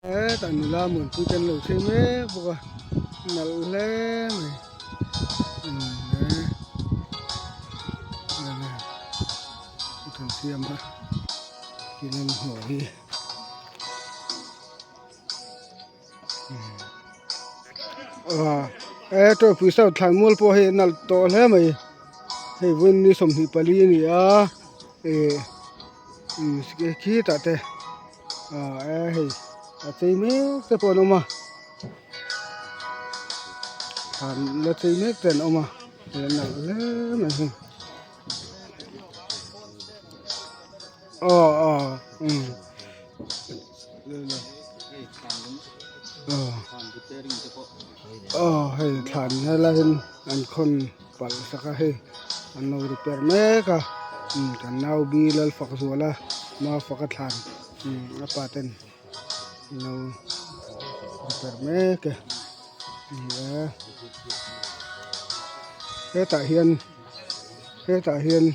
Hetah nula muanpui te an lo chei mek bawk a nalh hle mai thlan siam a thil an hnawh hi he tawipui south thlan mual pawh hei a nalh tawh hle mai hei vawiin ni 24 a ni a eh khitah te. Aaa e hei a chei mek te pawh an awm a thlan la chei mek te an awm a hei a nalh hle mai hei aw aw umm aw hei thlan helai hian an khawn palh sak a hei an lo repair mek a kan nau bi Lalfakzuala Mafaka thlan a pa ten an lo repair mek e ni e hetah hian hetah hian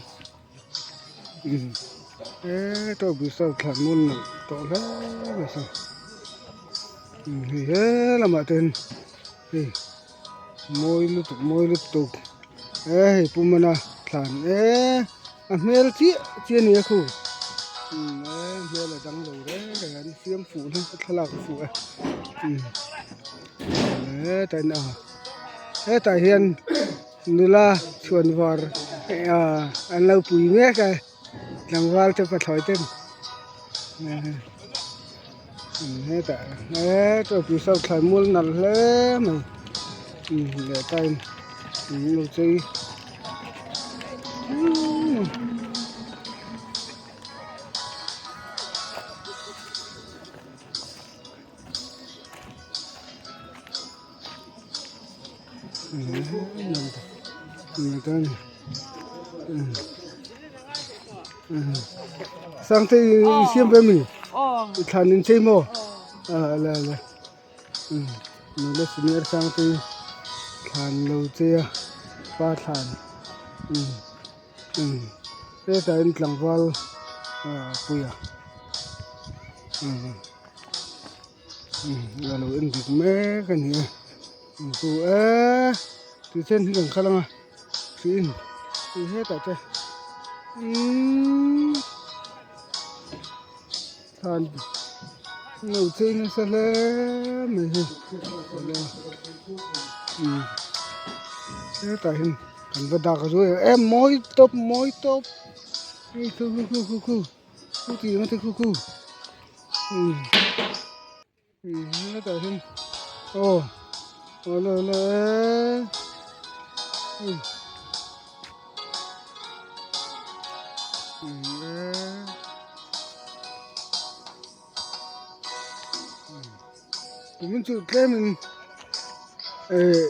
hetah bisaw thlan ngun loh tawh hle mai se hei he lamah te hian hei. Mawi lutuk mawi lutuk e hei pu mana thlan e a hmel chiah chiah a ni a khu umm e hmel a dang lo reng reng an siam fuh hle a thlalak a fuh e umm hetah hian a hetah hian nula chhuan var ah an lo pui mek a tlangval te pathlawi ten. Hetah he tui saw thlai mual nalh hle mai leh tain lo chei Sangte i siam ve mi i thlan in chei maw a le le nula senior Sangte thlan lo chei a pa thlan hetah hian tlangval puia. A lo en dik mek a ni a chu eee tih chen hi kan kal ang a tiin tih hetah te iiii thlan lo chei nasa hle mai hi hetah hian kan va dak zui em em mawi tawp mawi tawp hei khu khu khu khu khu. Khu tih ang te khu khu hetah hian aw awle awle tumin chu tlemin eh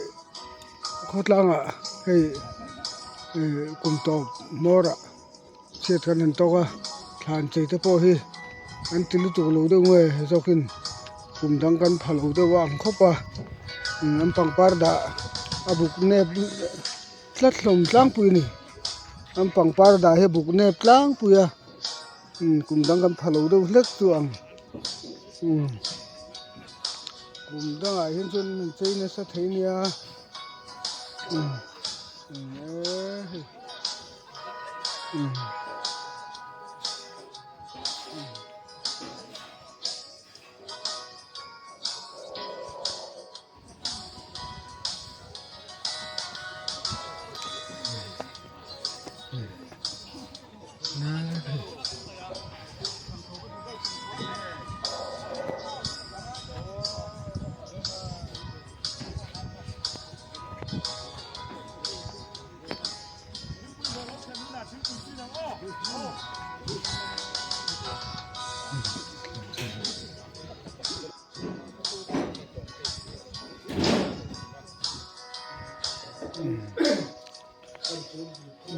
khawtlangah hei eh kum tawp hmawrah. Chhiat kan han tawk a, thlan chei te pawh hi an ti lutuk lo deuh nge zawkin kum dang kan pha lo deuh a ang khawp a, an pangpar dah a buk nep tlat hlawm tlangpui a ni, an pangpar dah hi a buk nep tlangpui a, kum dang kan pha lo deuh hlek chu ang kum dangah hian chuan an chei nasa thei nia.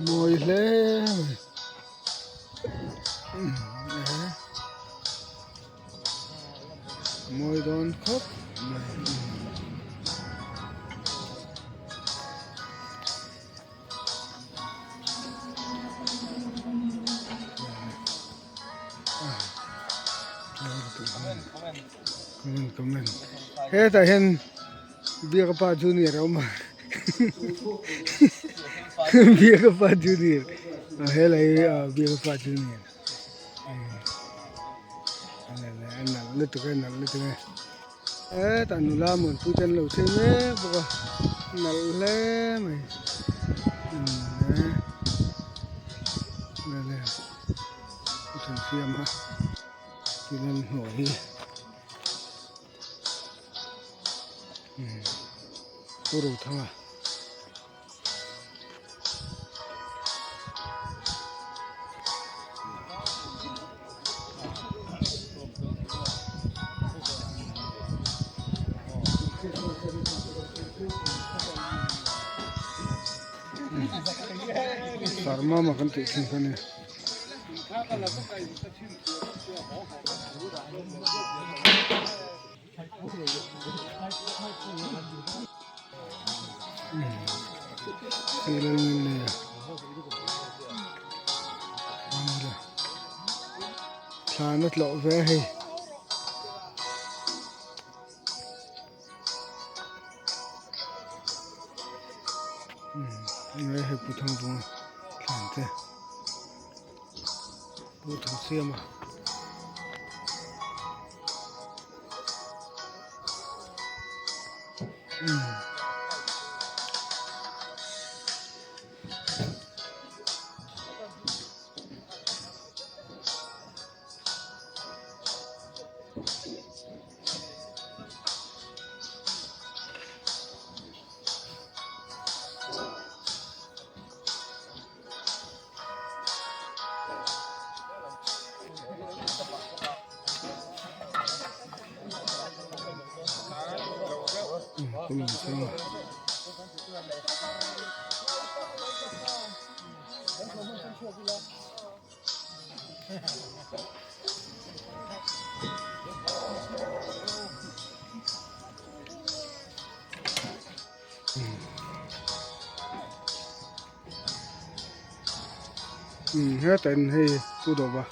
Mawi hle mai mawi dawn khawp mai. Comment comment. Hetah hian Biaka pa junior a awm a Biaka pa junior a helai hi Biaka pa junior a nalh lutuk e a nalh lutuk e hetah nula muanpui te an lo chei mek bawk a nalh hle mai umm e siam a thil an hnuai hi. Pu Rothanga Sarmama kan tih thin kha a ni. Thlan a tlawh ve a hei. Hei pu Thangvunga thlan te. Pu Thangsiama. Hetah in hei pu dawva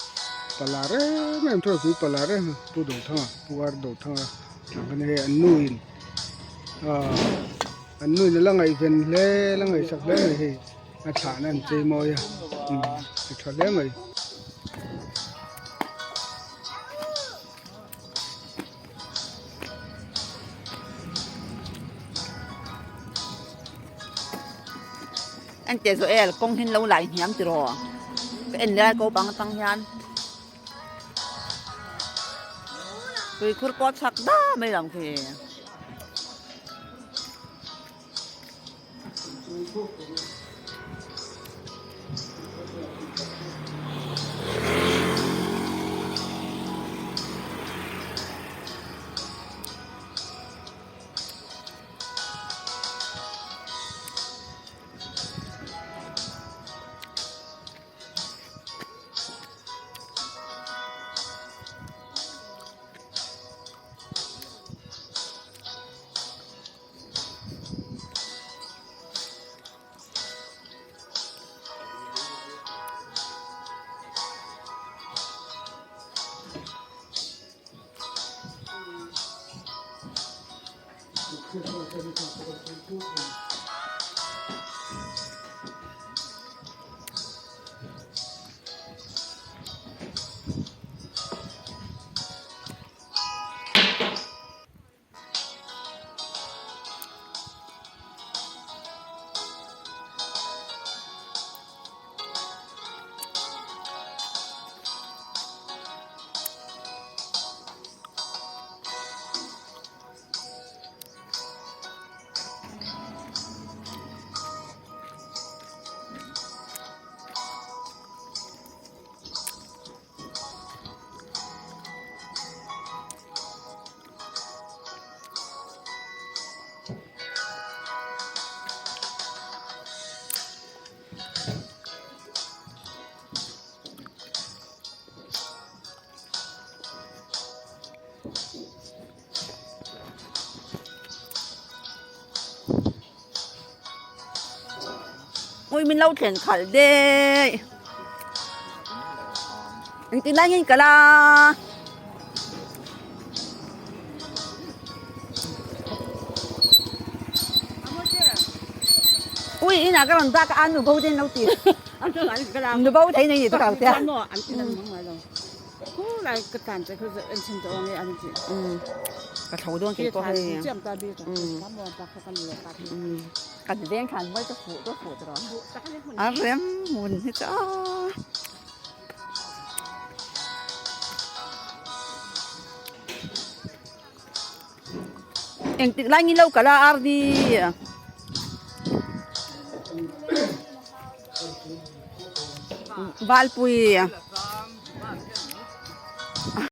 pala rem em thawk pui pala rem pu Dothanga pu ar Dothanga ang kha hei an nu in ahh an nu in a la ngaihven hle a la ngaihsak hle mai hei a thlahna an chei mawi a a tha hle mai. En teh zawh el kawng hin lo lai hniam tiraw ka en lai ko bang atang hian tuikhur pawh chhak da mai lo ang khi. Ui min lo thlen khalh daih engtin lai nge in kal a. Ui inah ka rawn dak a nu bo te an lo ti. Nu bo thei nei ni ta kau tia. Ka tho dawn kei pawh hei. Kan veng thlan mawi chu fuh chu fuh tawh a rem hmun hi chu aw. Engtik lai ngin lo kal a RD. Valpui.